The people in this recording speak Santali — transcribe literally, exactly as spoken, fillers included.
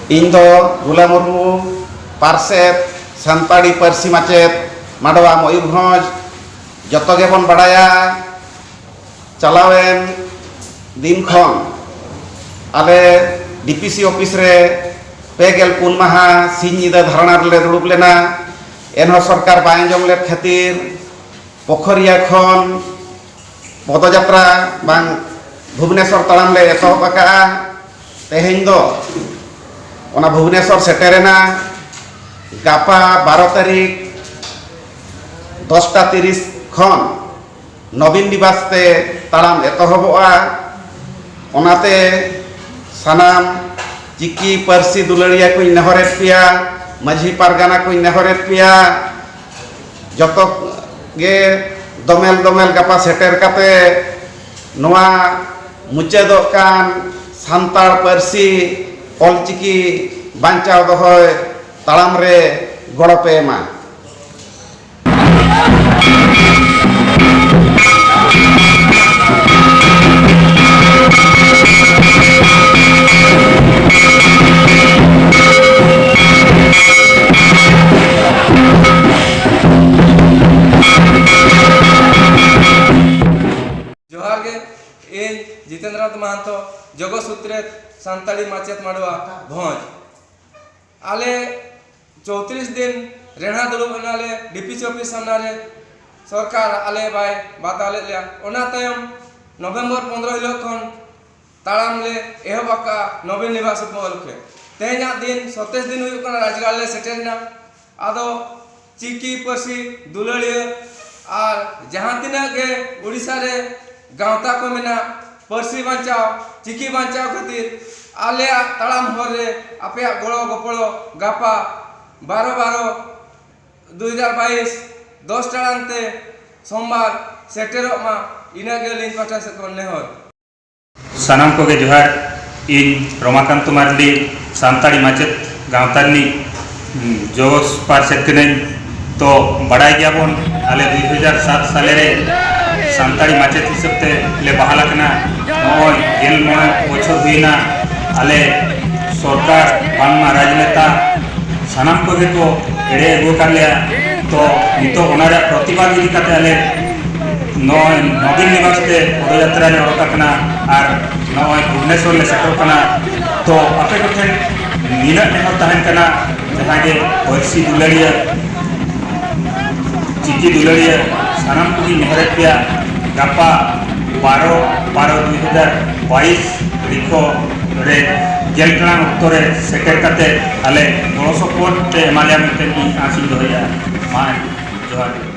ᱤᱧ ᱫᱚ ᱜᱩᱞᱟ ᱢᱩᱨᱢᱩ, ᱯᱟᱨᱥᱮᱛ, ᱥᱟᱱᱛᱟᱲᱤ ᱯᱟᱹᱨᱥᱤ ᱢᱟᱪᱮᱫ, ᱢᱟᱰᱣᱟ, ᱢᱚᱭᱩᱨᱵᱷᱚᱸᱡᱽ᱾ ᱡᱚᱛᱚ ᱜᱮᱵᱚᱱ ᱵᱟᱲᱟᱭᱟ, ᱪᱟᱞᱟᱣᱮᱱ ᱫᱤᱱ ᱠᱷᱚᱱ ᱟᱞᱮ ᱰᱤ ᱯᱤ ᱥᱤ ᱚᱯᱷᱤᱥ ᱨᱮ ᱯᱮ ᱜᱮᱞ ᱯᱩᱱ ᱢᱟᱦᱟ ᱥᱤᱧ ᱧᱤᱫᱟᱹ ᱫᱷᱟᱨᱱᱟ ᱨᱮᱞᱮ ᱫᱩᱲᱩᱵ ᱞᱮᱱᱟ᱾ ᱮᱱᱦᱚᱸ ᱥᱚᱨᱠᱟᱨ ᱵᱟᱭ ᱟᱸᱡᱚᱢ ᱞᱮᱫ ᱠᱷᱟᱹᱛᱤᱨ ᱯᱳᱠᱷᱚᱨᱤᱭᱟ ᱠᱷᱚᱱ ᱯᱚᱫᱚᱡᱟᱛᱨᱟ ᱵᱟᱝ ᱵᱷᱩᱵᱽᱱᱮᱥᱚᱨ ᱛᱟᱲᱟᱢ ᱞᱮ ᱮᱛᱚᱦᱚᱵ ᱟᱠᱟᱫᱼᱟ᱾ ᱛᱮᱦᱮᱧ ᱫᱚ ᱚᱱᱟ ᱵᱷᱩᱵᱽᱱᱮᱥᱚᱨ ᱥᱮᱴᱮᱨᱮᱱᱟ᱾ ᱜᱟᱯᱟ ᱵᱟᱨᱚ ᱛᱟᱹᱨᱤᱠᱷ ᱫᱚᱥᱴᱟ ᱛᱤᱨᱤᱥ ᱠᱷᱚᱱ ᱱᱚᱵᱤᱱ ᱱᱤᱵᱟᱥ ᱛᱮ ᱛᱟᱲᱟᱢ ᱮᱛᱚᱦᱚᱵᱚᱜᱼᱟ᱾ ᱚᱱᱟᱛᱮ ᱥᱟᱱᱟᱢ ᱪᱤᱠᱤ ᱯᱟᱹᱨᱥᱤ ᱫᱩᱞᱟᱹᱲᱤᱭᱟᱹ ᱠᱚᱧ ᱱᱮᱦᱚᱨᱮᱫ ᱯᱮᱭᱟ, ᱢᱟᱹᱡᱷᱤ ᱯᱟᱨᱜᱟᱱᱟ ᱠᱚᱧ ᱱᱮᱦᱚᱨᱮᱫ ᱯᱮᱭᱟ, ᱡᱚᱛᱚ ᱜᱮ ᱫᱚᱢᱮᱞ ᱫᱚᱢᱮᱞ ᱜᱟᱯᱟ ᱥᱮᱴᱮᱨ ᱠᱟᱛᱮ ᱱᱚᱣᱟ ᱢᱩᱪᱟᱹᱫᱚᱜ ᱠᱟᱱ ᱥᱟᱱᱛᱟᱲ ᱯᱟᱹᱨᱥᱤ ᱚᱞᱪᱤᱠᱤ ᱵᱟᱧᱪᱟᱣ ᱫᱚᱦᱚᱭ ᱛᱟᱲᱟᱢ ᱨᱮ ᱜᱚᱲᱚ ᱯᱮ ᱮᱢᱟ᱾ ᱡᱚᱦᱟᱨ ᱜᱮ, ᱤᱧ ᱡᱤᱛᱮᱱᱫᱨᱚᱱᱟᱛᱷ ᱢᱟᱦᱟᱱᱛᱚ, ᱡᱚᱜᱚ ᱥᱩᱛᱨᱮᱛ ᱥᱟᱱᱛᱟᱲᱤ ᱢᱟᱪᱮᱛ ᱢᱟᱰᱣᱟ ᱵᱷᱚᱸᱡᱽ᱾ ᱟᱞᱮ ᱪᱳᱭᱛᱨᱤᱥ ᱫᱤᱱ ᱨᱮᱲᱦᱟ ᱫᱩᱲᱩᱵ ᱮᱱᱟᱞᱮ ᱰᱤ ᱯᱤ ᱥᱤ ᱚᱯᱷᱤᱥ ᱥᱟᱢᱱᱟ ᱨᱮ, ᱥᱚᱨᱠᱟᱨ ᱟᱞᱮ ᱵᱟᱭ ᱵᱟᱛᱟᱣ ᱞᱮᱫ ᱞᱮᱭᱟ᱾ ᱚᱱᱟ ᱛᱟᱭᱚᱢ ᱱᱚᱵᱷᱮᱢᱵᱚᱨ ᱯᱚᱱᱫᱽᱨᱚ ᱦᱤᱞᱳᱜ ᱠᱷᱚᱱ ᱛᱟᱲᱟᱢ ᱞᱮ ᱮᱦᱚᱵ ᱟᱠᱟᱫᱼᱟ ᱱᱚᱵᱤᱱ ᱱᱤᱵᱟᱥ ᱩᱯᱚᱞᱚᱠᱠᱷᱮ᱾ ᱛᱮᱦᱮᱧᱟᱜ ᱫᱤᱱ ᱥᱚᱛᱮᱭᱥ ᱫᱤᱱ ᱦᱩᱭᱩᱜ ᱠᱟᱱᱟ, ᱨᱟᱡᱽᱜᱟᱲ ᱞᱮ ᱥᱮᱴᱮᱨ ᱮᱱᱟ᱾ ᱟᱫᱚ ᱪᱤᱠᱤ ᱯᱟᱹᱨᱥᱤ ᱫᱩᱞᱟᱹᱲᱤᱭᱟᱹ ᱟᱨ ᱡᱟᱦᱟᱸ ᱛᱤᱱᱟᱹᱜ ᱜᱮ ᱩᱲᱤᱥᱥᱟ ᱨᱮ ᱜᱟᱶᱛᱟ ᱠᱚ ᱢᱮᱱᱟᱜ, ᱯᱟᱹᱨᱥᱤ ᱵᱟᱧᱪᱟᱣ, ᱪᱤᱠᱤ ᱵᱟᱧᱪᱟᱣ ᱠᱷᱟᱹᱛᱤᱨ ᱟᱞᱮᱭᱟᱜ ᱛᱟᱲᱟᱢ ᱦᱚᱨ ᱨᱮ ᱟᱯᱮᱭᱟᱜ ᱜᱚᱲᱚ ᱜᱚᱯᱚᱲᱚ ᱜᱟᱯᱟ ᱵᱟᱨᱚ ᱵᱟᱨᱚ ᱫᱩ ᱦᱟᱡᱟᱨ ᱵᱟᱭᱤᱥ ᱫᱚᱥ ᱴᱟᱲᱟᱝ ᱛᱮ ᱥᱳᱢᱵᱟᱨ ᱥᱮᱴᱮᱨᱚᱜ ᱢᱟ, ᱤᱱᱟᱹᱜᱮ ᱟᱹᱞᱤᱧ ᱯᱟᱦᱴᱟ ᱥᱮᱫ ᱠᱷᱚᱱ ᱱᱮᱦᱚᱨ᱾ ᱥᱟᱱᱟᱢ ᱠᱚᱜᱮ ᱡᱚᱦᱟᱨ᱾ ᱤᱧ ᱨᱚᱢᱟᱠᱟᱱᱛ ᱢᱟᱨᱰᱤ, ᱥᱟᱱᱛᱟᱲᱤ ᱢᱟᱪᱮᱫ ᱜᱟᱶᱛᱟ ᱨᱤᱱᱤᱡ, ᱩᱸ, ᱡᱚᱜᱚ ᱯᱟᱨᱥᱮᱛ ᱠᱟᱹᱱᱟᱹᱧ᱾ ᱛᱚ, ᱵᱟᱰᱟᱭ ᱜᱮᱭᱟᱵᱚᱱ, ᱟᱞᱮ ᱫᱩ ᱦᱟᱡᱟᱨ ᱥᱟᱛ ᱥᱟᱞᱮ ᱨᱮ ᱥᱟᱱᱛᱟᱲᱤ ᱢᱟᱪᱮᱫ ᱦᱤᱥᱟᱹᱵ ᱛᱮ ᱞᱮ ᱵᱟᱦᱟᱞ ᱟᱠᱟᱱᱟ᱾ ᱱᱚᱜᱼᱚᱭ ᱜᱮᱞ ᱢᱚᱬᱮ ᱵᱚᱪᱷᱚᱨ ᱦᱩᱭᱮᱱᱟ᱾ ᱟᱞᱮ ᱥᱚᱨᱠᱟᱨ ᱵᱟᱝᱢᱟ ᱨᱟᱡᱽᱱᱮᱛᱟ ᱥᱟᱱᱟᱢ ᱠᱚᱜᱮ ᱠᱚ ᱮᱲᱮ ᱟᱹᱜᱩ ᱟᱠᱟᱫ ᱞᱮᱭᱟ᱾ ᱛᱚ ᱱᱤᱛᱚᱜ ᱚᱱᱟ ᱨᱮᱭᱟᱜ ᱯᱨᱚᱛᱤᱵᱟᱫ ᱤᱫᱤ ᱠᱟᱛᱮ ᱟᱞᱮ ᱱᱚᱜᱼᱚᱭ ᱱᱚᱵᱤᱱ ᱱᱤᱵᱟᱥ ᱛᱮ ᱯᱚᱫᱚᱡᱟᱛᱨᱟ ᱞᱮ ᱚᱰᱚᱠ ᱟᱠᱟᱱᱟ ᱟᱨ ᱱᱚᱜᱼᱚᱭ ᱵᱷᱩᱵᱽᱱᱮᱥᱚᱨ ᱞᱮ ᱥᱮᱴᱮᱨᱚᱜ ᱠᱟᱱᱟ᱾ ᱛᱚ ᱟᱯᱮ ᱠᱚᱴᱷᱮᱱ ᱱᱤᱱᱟᱹᱜ ᱱᱮᱦᱚᱨ ᱛᱟᱦᱮᱱ ᱠᱟᱱᱟ, ᱡᱟᱦᱟᱸ ᱜᱮ ᱯᱟᱹᱨᱥᱤ ᱫᱩᱞᱟᱹᱲᱤᱭᱟᱹ, ᱪᱤᱠᱤ ᱫᱩᱞᱟᱹᱲᱤᱭᱟᱹ ᱥᱟᱱᱟᱢ ᱠᱚᱜᱮᱧ ᱱᱮᱦᱚᱨᱮᱫ ᱯᱮᱭᱟ, ᱜᱟᱯᱟ ᱵᱟᱨᱚ ᱵᱟᱨᱚ ᱫᱩᱭ ᱦᱟᱡᱟᱨ ᱵᱟᱭᱤᱥ ᱛᱟᱹᱨᱤᱠᱷ ᱨᱮ ᱜᱮᱞ ᱴᱟᱲᱟᱝ ᱚᱠᱛᱚ ᱨᱮ ᱥᱮᱴᱮᱨ ᱠᱟᱛᱮ ᱟᱞᱮ ᱜᱚᱲᱚ ᱥᱚᱯᱚᱦᱚᱫ ᱯᱮ ᱮᱢᱟ ᱞᱮᱭᱟ ᱢᱮᱱᱛᱮ ᱤᱧ ᱟᱸᱥ ᱤᱧ ᱫᱚᱦᱚᱭᱮᱫᱼᱟ᱾ ᱢᱟ ᱡᱚᱦᱟᱨ ᱜᱮ᱾